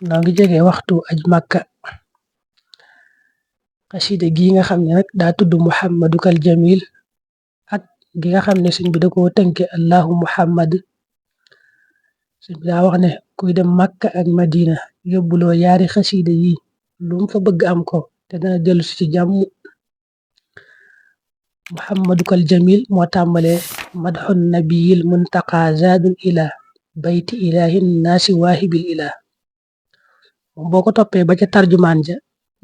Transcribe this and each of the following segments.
noo ngi jege waxtu aj màkka. Xasida gi nga xam ne nag daa tudd Muhammadukal Jamil ak gi nga xam ne sëñ bi da koo tënke Allahu Muhammad. Sëñ bi daa wax ne kuy dem màkka ak madina yóbbuloo yaari xasida yi lu mu fa bëgg am ko te dana dellu si ci jàmm. Muhammadukal Jamil moo tàmbale madxun nabiyil muntaqa zaadul ila bayti ilahin naasi waahibil ila. moom boo ko toppee ba ca tarjumaan ja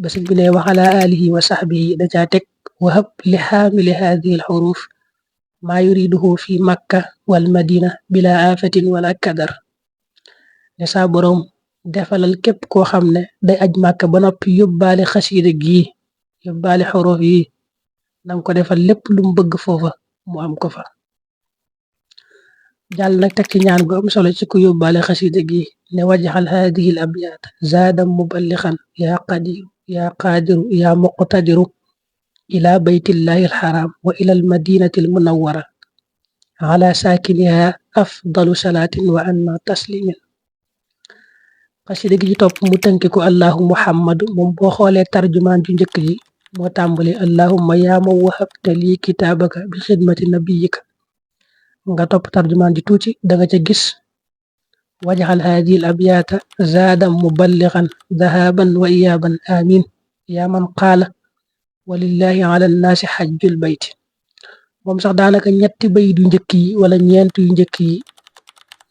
ba sëñ bi ne waxala alihi wa sahbihi da caa teg wahab li xaamili haadihi al xuruf maa yuriduhu fi makka wal madina bila afatin wala kadar. ne saa boroom defalal képp koo xam ne day aj màkka ba noppi yóbbaale xasida gii yóbbaale xuruf yi nanga ko defal lépp lu mu bëgg foofa mu am ko fa. jàll nag teg ci ñaan gu am solo ci ku yóbbaale xasida gi ne wajaxal haadihi al abyaat zaadam muballixan yaa qaadiru yaa muqtadiru ila baytillahi alxaram wa ila almadinati almunawara ala saakiniha afdalu salaatin wa anna taslimin. xasida gi ci topp mu tënki ko allahu muhammadu moom boo xoolee tarjumaan ju njëkk ji moo tàmbali allahumma yaa man wahabta lii kitaabaka bi xidmati nabiyika. nga topp tarjumaan ji tuuti danga ca gis wajaxal haadihi al abyaata zaadan muballigan dahaban wa iyaaban amin yaa man qaala walillahi ala nnaasi xajjul bayt. moom sax daanaka ñetti bayit yu njëkk yi wala ñeent yu njëkk yi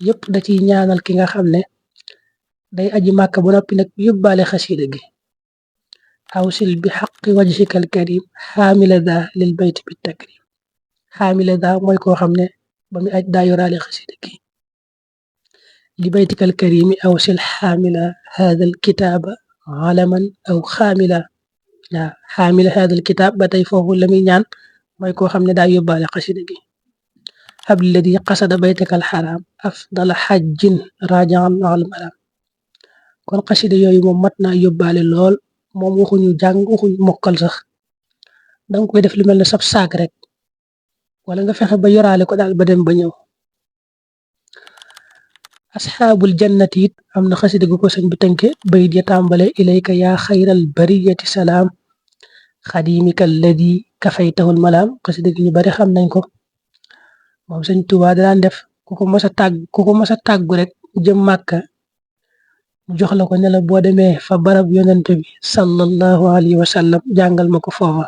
yépp da ciy ñaanal ki nga xam ne day aji màkka ba noppi nag yóbbaale xasida gi awsil bi xaqi wajhikal karim xaamila daa lil bayt bi takrim. xaamila daa mooy koo xam ne ba mu aj daa yoraale xasida gi li baytikal karimi awsil xaamila haadal kitaaba alaman aw xaamila. waaw xaamila haadal kitaab ba tey foofu la muy ñaan mooy koo xam ne daa yóbbaale xasida gi. habladi qasada baytakal xaraam afdala xajjin rajaan al maram. kon xasida yooyu moom mat naa yóbbaale lool moom waxuñu jàng waxuñu mokkal sax danga koy def lu mel ne sab saak rek wala nga fexe ba yoraale ko daal ba dem ba ñëw. asxaabul jannati it am na xasida gu ko sëñ bi tënke bayit ya tàmbale ilayka yaa xayral bariyati salaam xadimika alladi kafaytahul malaam. xasida gi ñu bari xam nañ ko moom sëñ Tuubaa daan def ku ko mës a tàggu rek jëm màkka mu jox la ko ne la boo demee fa barab yonente bi sallallahu alayhi wa sallam jàngal ma ko foofa.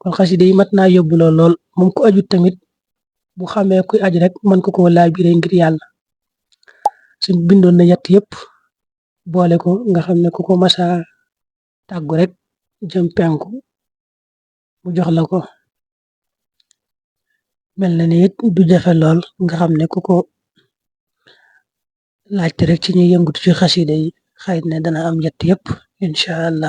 kon xasida yi mat naa yóbbuloo lool moom ku aju tamit bu xamee kuy aju rek mën ko koo laabiré ngir yàlla. suñ bindoon na yett yépp boole ko nga xam ne ku ko masa tàggu rek jëm penku mu jox la ko mel na ni it du jafe lool nga xam ne ku ko laajte rek ci ñuy yëngutu ci xasida yi xëy na dana am yett yépp incha allah.